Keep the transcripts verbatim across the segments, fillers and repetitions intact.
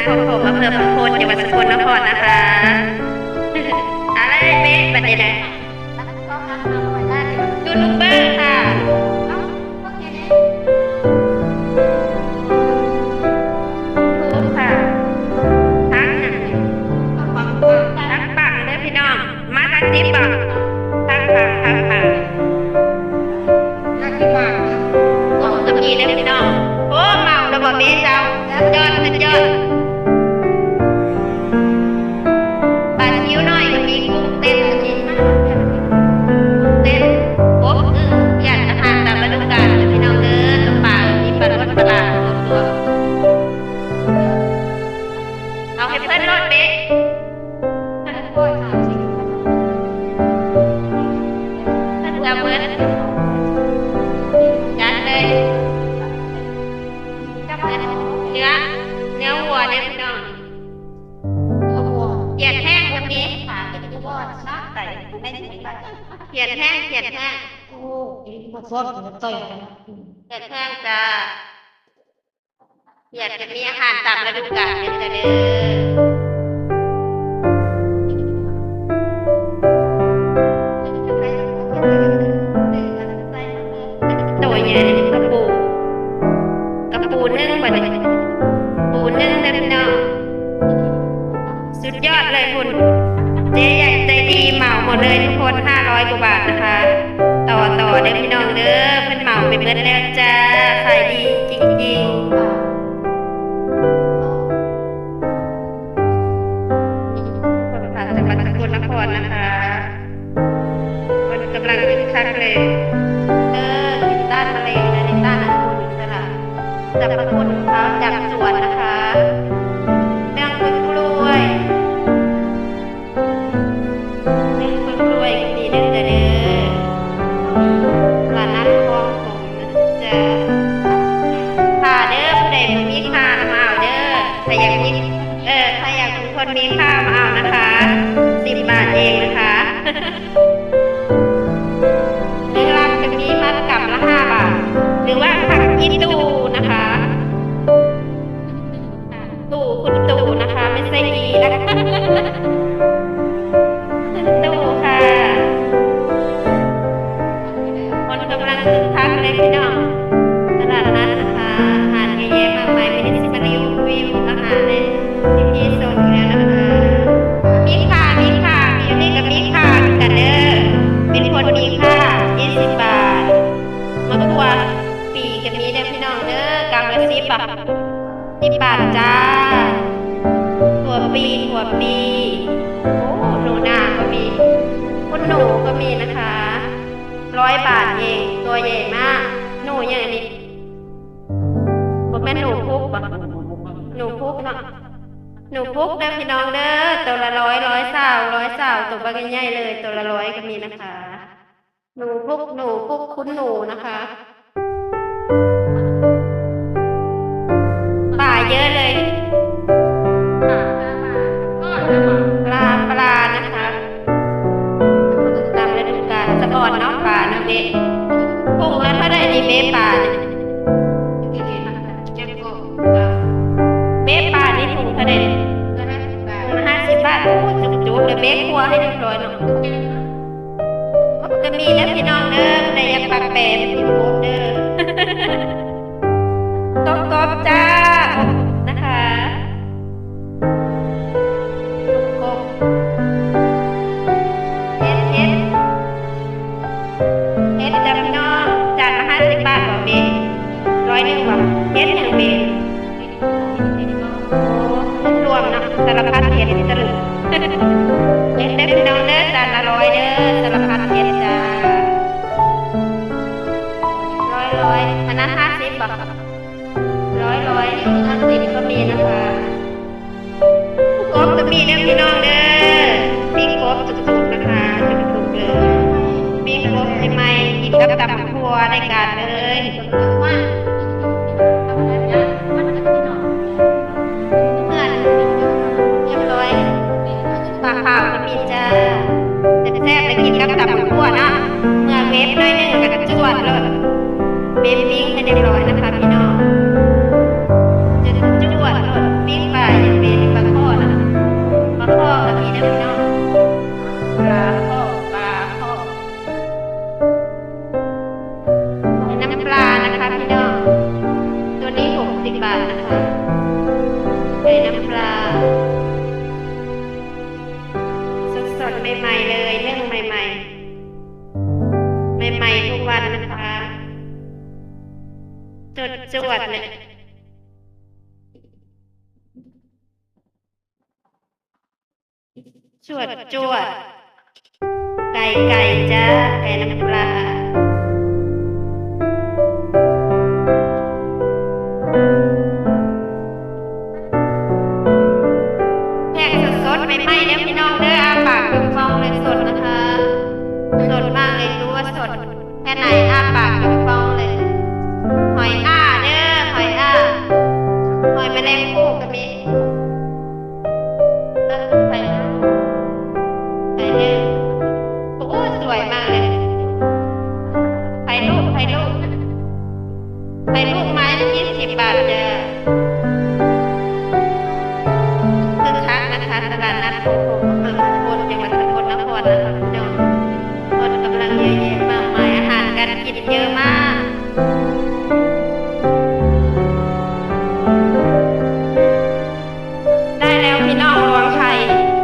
ของผมอำเภอพังโคนจังหวัดสกลนครนะคะ อะไรเป๊ะบัดนี้นะยูทูบเบอร์ค่ะยูทูบค่ะทั้งทั้งปังเลยพี่น้อง มาทั้งติ๊บปังทั้งปังทั้งปัง ห้าสิบบาทครับ โอ้ ก็มีเด้อพี่น้อง โอ้ เมาแล้วบ่เบ้เจ้า สุดยอด สุดยอด ปลาซิวน้อยก็มี กุ้งเต้นก็มี กุ้งเต้น กบ อึ่ง อยากอาหารตามฤดูกาลเลยพี่น้องเด้อ ปลา มีปลาลดปลาหลาดตัว เอาให้เพิ่นโลดเบ้ เพิ่นจะเบิด จัดเลย เนื้อ เนื้อวัวเด้อพี่น้อง เขียดแห้งก็มี เขียดแห้ง เขียดแห้ง โอ้ย มาทอดกับต้อยนะ เขียดแห้งจ้า อยากจะมีอาหารตามฤดูกาลเด้อจ้ะเด้อ โตใหญ่กระปู กระปูนึ่งบัดนี้ ปูนึ่งเด้อพี่น้อง สุดยอดเลยคุณ เจ๊ใหญ่ใจดีเหมาหมดเลยทุกคน ห้าร้อยกว่าบาทนะคะ ต่อต่อเด้อพี่น้องเด้อ เพิ่นเหมาไปเบิดแล้วจ้า ขายดีจริงๆ ค่ะ จังหวัดสกลนครนะคะ คนกำลังคึกคักเลย เออ กินต้านมะเร็งนะ ในต้านอนุมูลอิสระ สรรพคุณเขาจากสวนนะคะ แป้งกล้วย แป้งกล้วยก็มีเด้อจ้ะเด้อ ปลานัดคลองผมนะจ๊ะ ค่ะเด้อ ผู้ใดบ่มีค่ามาเอาเด้อ ถ้าอยากมี เออ ถ้าอยากเป็นคนมีค่ามาเอานะคะ สิบบาทเองนะคะ ในร้านจะมีมัดกำละห้าบาท หรือว่าผักอีตู่นะคะ ตู่คุณตู่นะคะ ไม่ใช่อีนะคะ คุณตู่ค่ะ คนกำลังคึกคักเลยพี่น้อง ตลาดนัดนะคะ อาหารเยอะแยะมากมาย ไม่ได้สิมารีวิวอาหารในที่พี่โซนอยู่แล้วนะคะ มีค่ะ มีค่ะ มีนี่ก็มีค่ะกันเด้อ เป็นคนมีค่ะ ยี่สิบบาท มะกรูดปีกก็มีเด้อพี่น้องเด้อ กำละสิบบาท สิบบาทจ้า ถั่วปี ถั่วปี โอ้ หนูนาก็มี คุณหนูก็มีนะคะ ร้อยบาทเอง ตัวใหญ่มาก หนูอย่างนี้ บ่แม่นหนูพุกบ่ หนูพุกเนาะ หนูพุกเด้อพี่น้องเด้อ ตัวละร้อย ร้อยซาว ร้อยซาว ตัวบักใหญ่ๆเลย ตัวละร้อยก็มีนะคะ หนูพุก หนูพุก คุณหนูนะคะ ปลาเยอะเลย ปลา ปลานะคะ ตามฤดูกาล สะออนเนาะ ปลาเนาะเบ๊ะ ถุงละเท่าใดนี่เบ๊ะ ปลาเนี่ย เบ๊ะ ปลานี่ถุงเท่าใดนี่ ถุงละห้าสิบบาท โอ้ จุกๆเลย เบ๊ะ ครัวให้เรียบร้อยเนาะ ก็มีนะพี่น้องเด้อ แต่อย่าปากแปมพี่โป๊ปเด้อ กบๆจ้า นะคะ กบ เห็ด เห็ด เห็ดจ้ะพี่น้อง จานละห้าสิบบาทบ่เบ๊ะ ร้อยหนึ่งบ่ เห็ดหยังเบ๊ะ โอ้ รวมเนาะ สารพัดเห็ดสรุป เห็ดเด้อพี่น้องเด้อ จานละร้อยเด้อ สารพัดเห็ดจ้า ร้อย ร้อย อันนั้นห้าสิบบ่ ร้อย ร้อย ห้าสิบก็มีนะคะ กบก็มีเด้อพี่น้องเด้อ ปิ้งกบสุกๆนะคะ สุกๆเลย ปิ้งกบใหม่ๆ กินกับตำบักถั่วได้การเลย เพื่อนเรียบร้อย ปลาขาวก็มีจ้า แซ่บๆ ไปกินกับตำบักถั่วเนาะ เมื่อเวฟหน่อยหนึ่งก็จวดเลย เวฟปิ้งให้เรียบร้อยนะคะพี่น้อง จะจวดเลย ปิ้งปลาอย่าง ดจวดเนี่ย จวดจวด ไก่ไก่จ้า ไก่น้ำปลา แห้งสดๆ ใหม่ๆ เด้อพี่น้องเด้อ อ้าปากกว้างๆ เลย สดนะคะ สดมากเลย รู้ว่าสดแค่ไหน อ้าปากกว้างๆ เลย หอยอ้าเด้อ หอยอ้า หอยแมลงภู่ก็มี เออ ไข่ลูก ไข่ลูก โอ้โห สวยมากเลย ไข่ลูก ไข่ลูก ไข่ลูก ไม้ละยี่สิบบาทจ้ะ คึกคักนะคะ ตลาดนัดโคกโพธิ์อำเภอขุนพล จังหวัดสกลนครนะคะพี่น้อง คนกำลังเยอะแยะมากมาย อาหารการกินเยอะมาก ได้แล้วพี่น้อง รวงไข่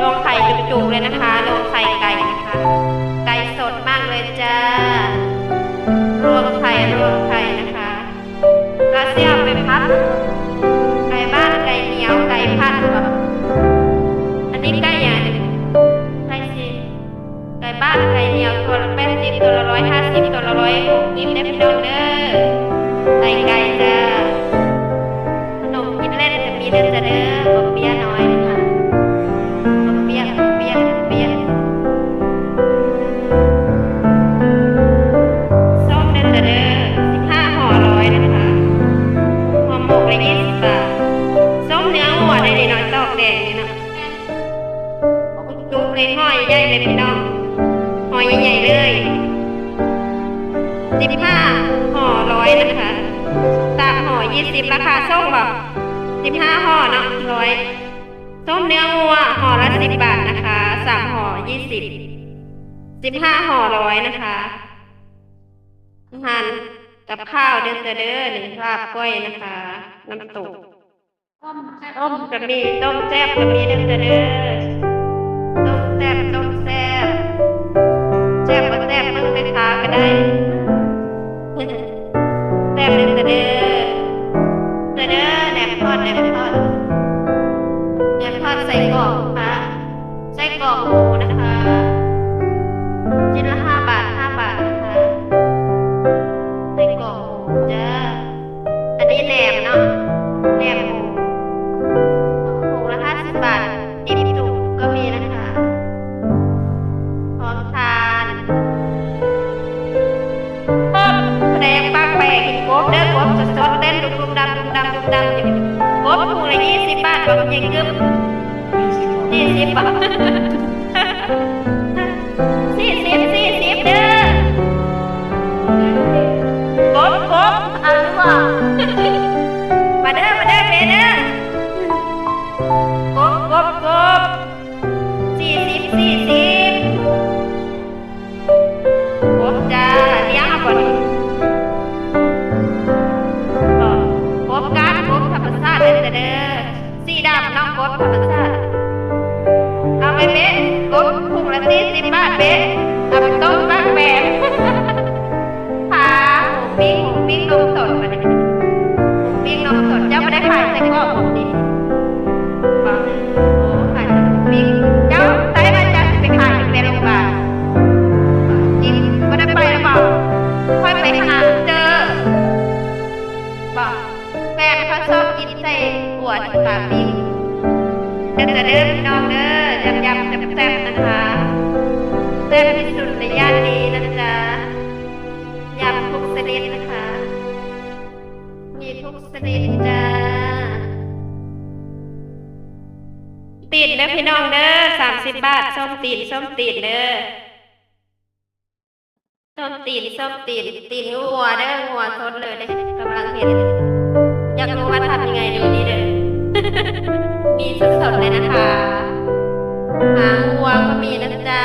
รวงไข่จุกๆ เลยนะคะ รวงไข่ไก่นะคะ ไก่สดมากเลยจ้า รวงไข่ รวงไข่นะคะ แล้วสิเอาไปผัด ไก่บ้าน ไก่เหนียว ไก่ผัดเหรอ อันนี้ไก่อย่าง ไก่สิ ไก่บ้าน ไก่เหนียว ตัวละแปดสิบ ตัวละร้อยห้าสิบ ตัวละร้อยหกสิบ ได้พี่น้องเด้อ ไก่ไก่จ้า ขนมกินเล่นก็มีเด้อจ้าเด้อ บ่เปี๊ยะน้อยนะคะ บ่เปี๊ยะ บ่เปี๊ยะ บ่เปี๊ยะ ส้มเด้อจ้าเด้อ สิบห้าห่อร้อยนะคะ ห่อหมกละยี่สิบบาท ส้มเนื้อวัวได้เลยเนาะ ดอกแดงนี่เนาะ จุกเลย ห่อใหญ่ๆ เลยพี่น้อง ห่อใหญ่ๆ เลย สิบห้าห่อร้อยนะคะ สามห่อยี่สิบ ราคาส่งบ่ สิบห้าห่อเนาะ ร้อย ส้มเนื้อวัว ห่อละสิบบาทนะคะ สามห่อยี่สิบ สิบห้าห่อร้อยนะคะ อาหารกับข้าวเด้อจ้าเด้อ นี่ลาบก้อยนะคะ น้ำตก ต้มก็มี ต้มแซ่บก็มีเด้อจ้าเด้อ ต้มแซ่บ ต้มแซ่บ แซ่บบ่แซ่บเบิ่งแม่ค้าก็ได้ แซ่บเด้อจ้าเด้อ จ้าเด้อ แหนมทอด แหนมทอด แหนมทอดไส้กรอกค่ะ ไส้กรอกหมูนะคะ ชิ้นละห้าบาท ห้าบาทนะคะ ไส้กรอกหมูจ้า อันนี้แหนมเนาะ แหนมหมู ถุงละห้าสิบบาท ดิบสุกก็มีนะคะ พร้อมทาน กบ ผู้ใดอยากปากแปะกินกบเด้อ กบสดๆ เต้นดุมๆ ดำๆ ดุมๆ ดำๆ อยู่ กบถุงละยี่สิบบาท บ่ คุณยายกึ๊บ ยี่สิบบาท สี่สิบ สี่สิบ เด้อ กบ กบ เอาหรือเปล่า มาเด้อ มาเด้อ เบเด้อ กบ กบ กบ สี่สิบ สี่สิบ กบจ้า เลี้ยงเอาบ่นี่ กบก้าน กบธรรมชาติเด้อจ้าเด้อ สีดำเนาะ กบธรรมชาติ เอาไปเป๊ะ กบถุงละสี่สิบบาทเป๊ะ เอาไปต้มปากแปะ ขาหมูปิ้ง หมูปิ้งนมสดมาเนี่ย หมูปิ้งนมสด เจ้าไม่ได้ขายไส้กรอกหมูดิ บอก โอ้ ขายแต่หมูปิ้ง เจ้าใส่มาจากสิไปขายอยู่ในโรงพยาบาล กินบ่ได้ไปหรือเปล่า ค่อยไปหาเจอ บอก แฟนเขาชอบกินไส้อั่วที่ปาปิ้ง เด้อจ้าเด้อพี่น้องเด้อ ยำๆ แซ่บๆ นะคะ แซ่บที่สุดในย่านนี้นะจ๊ะ ยำทุกชนิดนะคะ มีทุกชนิดจ้า ตีนเด้อพี่น้องเด้อ สามสิบบาท ส้มตีน ส้มตีนเด้อ ส้มตีน ส้มตีน ตีนงัวเด้อ งัวสดเลยเด้อ กำลังเห็น อยากรู้ว่าทำยังไง ดูนี่เด้อ มีสดๆ เลยนะคะ หางวัวก็มีนะจ๊ะ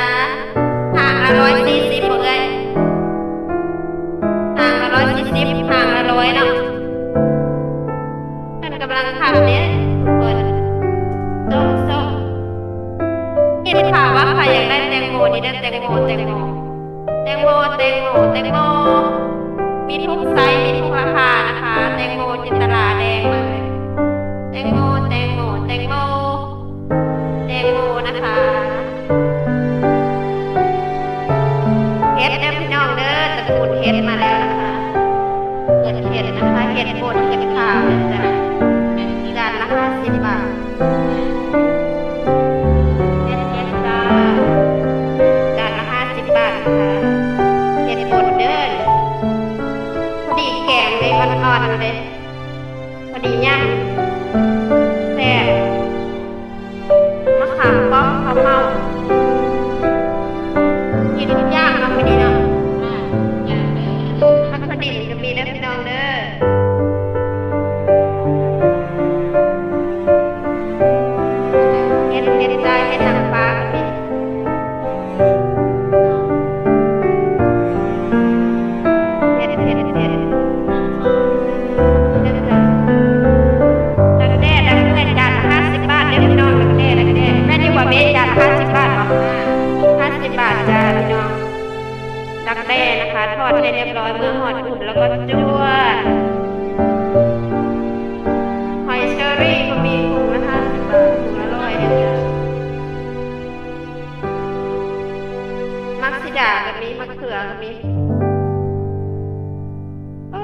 หางละร้อยสี่สิบ บ่เอ้ย หางละร้อยสี่สิบ หางละร้อยเนาะ เพิ่นกำลังทำเนี่ย เพิ่น ส้มส้ม เห็นข่าวว่าใครอยากได้แตงโมนี่เด้อ แตงโม แตงโม แตงโม แตงโม แตงโม มีทุกไซส์ มีทุกราคานะคะ แตงโมจินตลาแดงมากเลย แตงโม แตงโม แตงโม แตงโมนะคะ เห็ดเด้อพี่น้องเด้อ ตระกูลเห็ดมาแล้วนะคะ เห็ด เห็ดนะคะ เห็ดบด เห็ดขาวนะจ๊ะ จานละห้าสิบบาท เห็ด เห็ดจ้า จานละห้าสิบบาทนะคะ เห็ดบดเด้อ พอดีแกงเลย อ่อนๆเลย พอดีย่าง แซ่บ มะขามป้อมข้าวเม่า กินทุกอย่างเนาะมื้อนี้เนาะ ผักกระดิ่นก็มีเด้อพี่น้องเด้อ เห็ด เห็ดจ้า เห็ดนางฟ้าก็มี เห็ด เห็ด เห็ด ดักแด้ ดักแด้ จานละห้าสิบบาทเด้อพี่น้อง ดักแด้ ดักแด้ แม่นอยู่บ่เบ้ จานละห้าสิบบาทบ่ ห้าสิบบาทจ้าพี่น้อง ดักแด้นะคะ ทอดให้เรียบร้อย เมื่อฮอดอุ่นแล้วก็จวด หอยเชอรี่ก็มี ถุงละห้าสิบบาท ถุงละร้อยเด้อจ้า มักสีดาก็มี มะเขือก็มี โอ้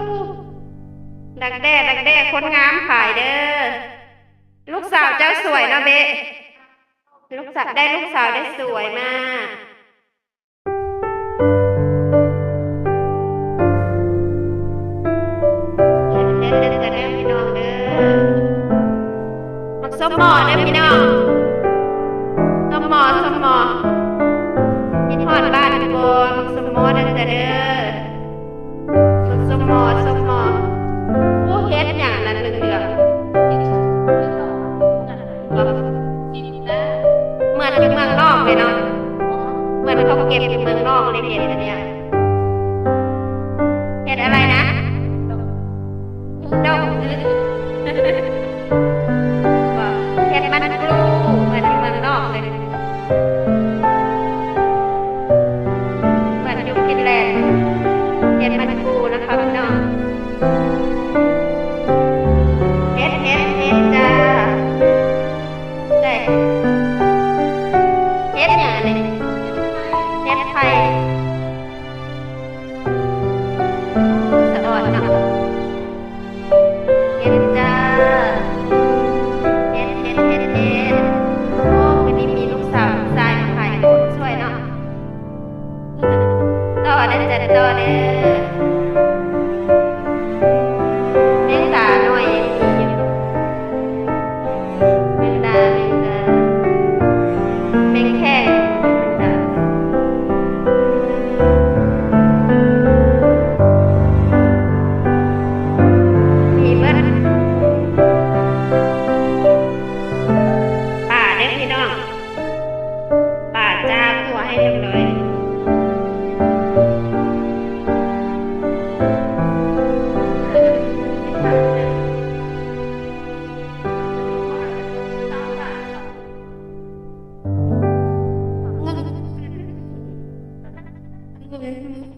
ดักแด้ ดักแด้ คนงามขายเด้อ ลูกสาวเจ้าสวยเนาะเบ้ ลูกสาว ได้ลูกสาวได้สวยมาก เด็ดๆๆๆ เด้อพี่น้องเด้อ มักส้มหม้อเด้อพี่น้อง ส้มหม้อ ส้มหม้อ คิดฮอดบ้านบ่ มักส้มหม้อเด้อจ้ะเด้อ มักส้มหม้อ ส้มหม้อ ผู้เฮ็ดหยังนั่นเหลืองๆ เหมือนอยู่เมืองนอกเลยเนาะ เหมือนเขาเก็บอยู่เมืองนอกเลยเห็ดอันเนี้ย เห็ดอะไรนะ ดอก เห็ดมันกรู เหมือนอยู่เมืองนอกเลย เหมือนอยู่ฟินแลนด์ เห็ดมันกรูนะคะพี่น้อง เห็ด เห็ด เห็ดจ้า ได้ เห็ดหยังอันนี้ เห็ดไข่ สะออนเนาะ เห็ดจ้า เห็ด เห็ด เห็ด เห็ด โอ้ มื้อนี้มีลูกสาวลูกชายมาขายของช่วยเนาะ ต่อเด้อจ้ะ ต่อเด้อ แมงดาน้อยยังมีอยู่ แมงดา แมงดา แมงแคง แมงดา มีเบิด ป่าเด้อพี่น้อง ป่าจ้า คั่วให้เรียบร้อย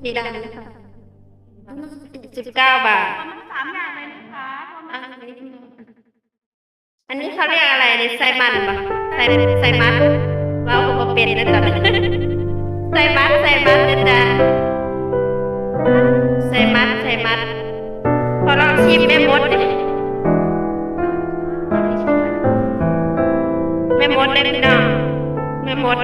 สีดำนะคะ สิบเก้าบาท สามอย่างเลยนะคะ อ่ะ อันนี้เขาเรียกอะไรเนี่ย ไส้มันปะ ไส้ ไส้มัน เว้าก็บ่เป็นนะจ๊ะ ไส้มัน ไส้มันนะจ๊ะ ไส้มัน ไส้มัน ขอลองชิมแม่มดดิ แม่มดเลยพี่น้อง แม่มด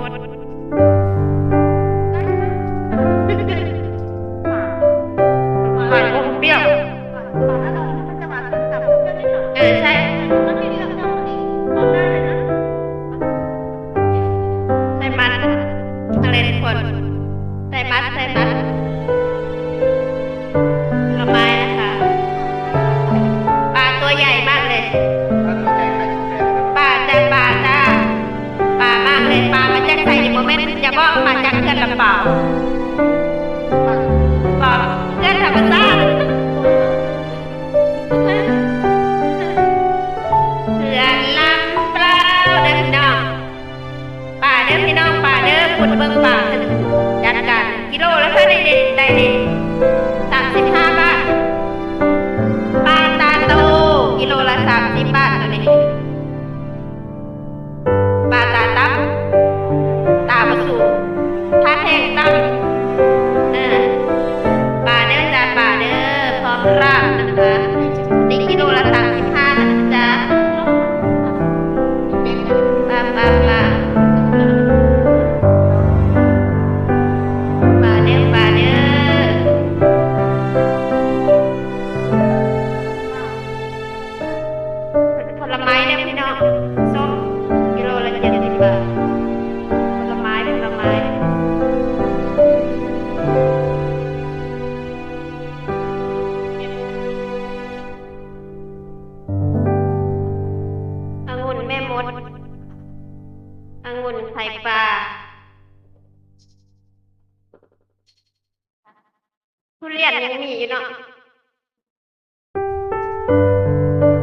หวานอมเปรี้ยว เออ ใช่ ไส้มัน อะไรทุกคน ไส้มัน ไส้มัน ผลไม้นะคะ ลไม้เนี่ยพี่น้อง ส้มกิโลละเจ็ดสิบบาท ผลไม้ ผลไม้ องุ่นแม่มด องุ่นไข่ปลา ทุเรียนยังมีอยู่เนาะ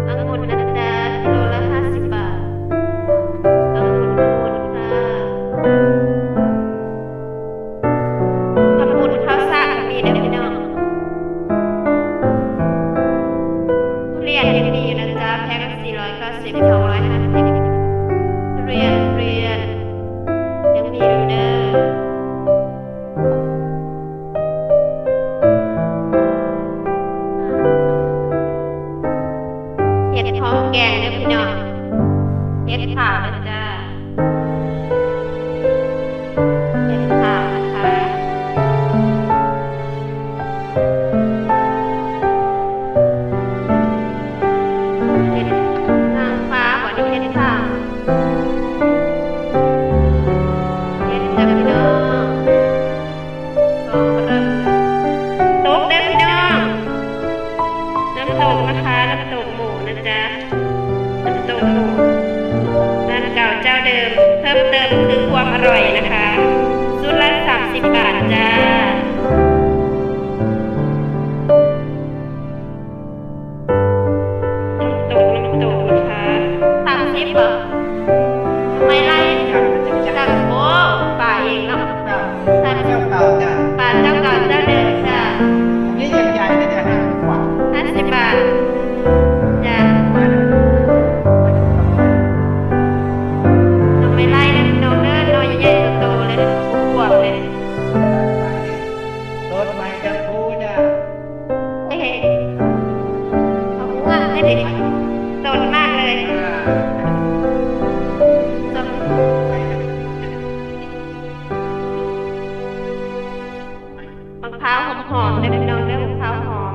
องุ่นนะจ๊ะ กิโลละห้าสิบบาท องุ่น องุ่นค่ะ องุ่นข้าวสารก็มีเด้อพี่น้อง ทุเรียนยังมีอยู่นะจ๊ะ แพ็คละสี่ร้อยเก้าสิบ สองร้อยห้าสิบ ทุเรียน ทุเรียน ยังมีอยู่เด้อ เห็ดหอมแกงเด้อพี่น้อง เห็ดขาวนะจ๊ะ เห็ดขาวนะคะ เห็ดนางฟ้าบ่ นี่เห็ดขาว เห็ดจ้ะพี่น้อง กองเริ่มเลย ตกเด้อพี่น้อง น้ำตกนะคะ น้ำตกหมูนะจ๊ะ น้ำตกหมู ร้านเก่าเจ้าเดิม เพิ่มเติมคือความอร่อยนะคะ ชุดละสามสิบบาทจ้า น้ำตก น้ำตกนะคะ สามสิบเหรอ ทำไมไล่จัง โอ้ ปลาเองเนาะ ปลาเจ้าเก่าจ้ะ ปลาเจ้าเก่าเจ้าเดิมจ้ะ นี่ใหญ่ๆนะจ๊ะ ห้าสิบบาท ห้าสิบบาทจ้ะ ทำไมไล่นะพี่น้องเด้อ น้อยใหญ่โตๆเลย อวบเลย ต้นไม้จะพูจ้ะ เอ๊ะ เอาง่วงให้เด็ก สดมากเลย สด มะพร้าวหอมๆเด้อพี่น้องเด้อ มะพร้าวหอม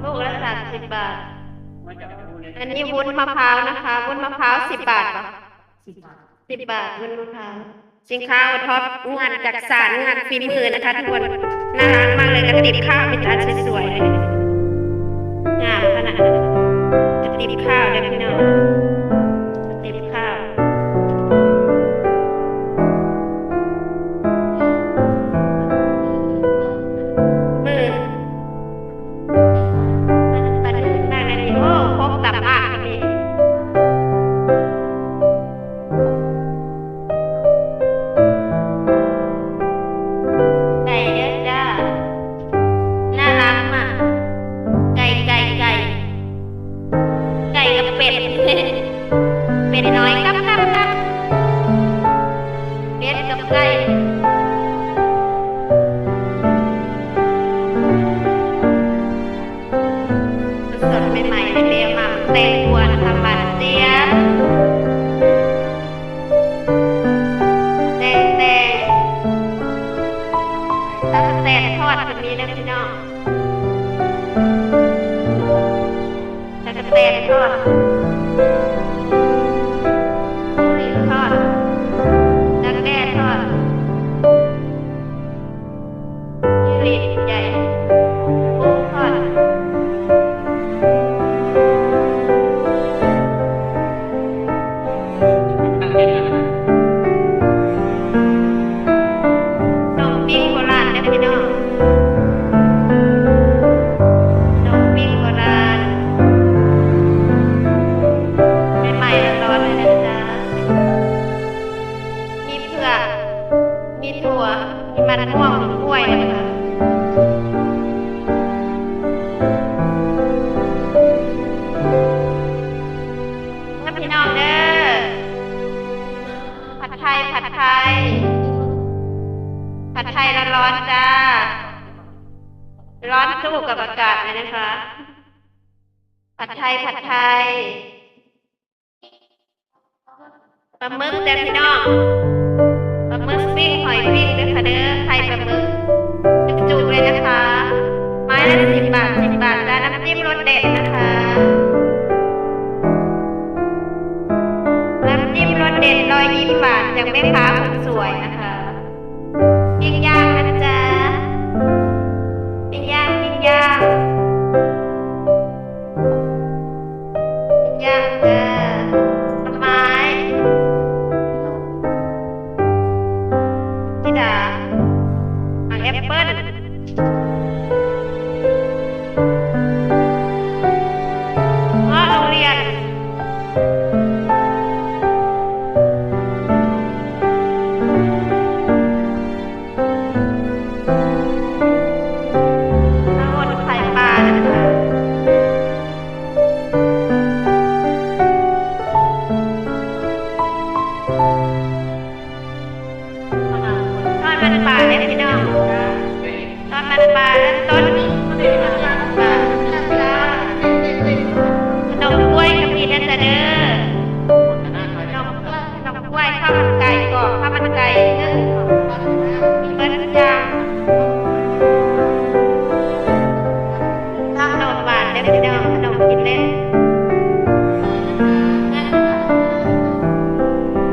ลูกละสามสิบบาท อันนี้วุ้นมะพร้าวนะคะ วุ้นมะพร้าวสิบบาทเหรอ สิบบาท วุ้นมะพร้าว สินค้าโอท็อป งานจักสาน งานฝีมือนะคะทุกคน น่ารักมากเลย กระติบข้าวเป็นอันสวยๆเลย งามขนาด กระติบข้าวเด้อพี่น้อง กระติบข้าว มือ ปลาดุกนางอันนี้ โอ้ ครบตับมากอันนี้ ไก่เด้อจ้า น่ารักมาก ไก่ ไก่ ไก่ ไก่กับเป็ด เป็ดน้อย กับ กับ กับ เป็ดกับไก่ สดๆใหม่ๆเลย มาแตงกวานะคะ หวานเจี๊ยบ แตง แตง ตั๊กแตนทอดก็มีนะพี่น้อง ตั๊กแตนทอด หลีดทอด ดักแด้ทอด หลีดใหญ่ กุ้งทอด ขนมปิ้งโบราณเด้อพี่น้อง ขนมปิ้งโบราณ ใหม่ๆร้อนๆเลยนะจ๊ะ มีเผือก มีถั่ว มีมันม่วง มีกล้วยนะคะ มาพี่น้องเด้อ ผัดไทย ผัดไทย ผัดไทยร้อนๆจ้า ร้อนสู้กับอากาศเลยนะคะ ผัดไทย ผัดไทย ปลาหมึกจ้ะพี่น้อง ปลาหมึกปิ้ง หอยปิ้งด้วยค่ะเด้อ ไข่ปลาหมึก จุกๆเลยนะคะ ไม้ละสิบบาท สิบบาทจ้า น้ำจิ้มรสเด็ดนะคะ อย่างแม่ค้าคนสวยนะคะ ปิ้งย่างนะจ๊ะ ปิ้งย่าง ปิ้งย่าง ปิ้งย่างจ้า ผลไม้ ธิดา หมากแอปเปิ้ล เงาะโรงเรียน ข้าวโพดไข่ปลานะคะ ทอดมันปลาเนี่ยพี่น้อง ทอดมันปลาเริ่มต้น ขนมกล้วยก็มีนะจ๊ะเด้อ ขนมกล้วย ขนมกล้วย ข้าวมันไก่กรอบ ข้าวมันไก่นึ่ง มีเบิดทุกอย่าง ชอบขนมหวานเด้อพี่น้อง ขนมกินเล่น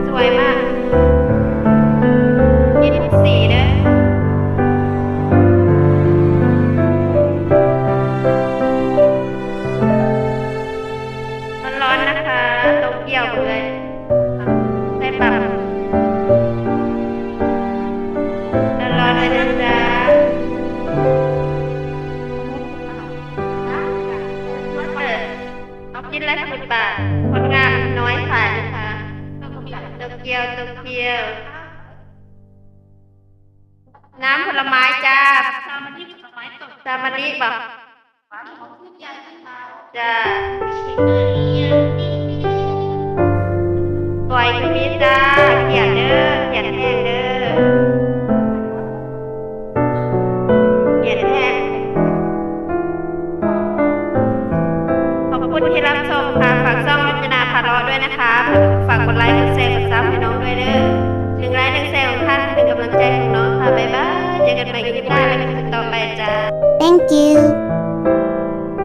สวยมาก กินทุกสีเด้อ ร้อนๆนะคะ โตเกียวเลย ใส่ปรับ ร้อนๆเลยนะจ๊ะ เออ เอากินแล้วสิบบาท คนงามน้อยขายนะคะ โตเกียว โตเกียว น้ำผลไม้จ้า ซามาริบอก จ้า ก๋วยก็มีจ้า เขียดเด้อ เขียดแห้งเด้อ เขียดแห้ง ขอบคุณที่รับชมค่ะ ฝากช่องรจนาพาเลาะด้วยนะคะ ฝากกดไลค์ กดแชร์ กดซับให้น้องด้วยเด้อ หนึ่งไลค์ หนึ่งแชร์ของท่าน เป็นกำลังใจของน้องค่ะ บ๊ายบาย เจอกันใหม่คลิปหน้าและคลิปต่อไปจ้า Thank you.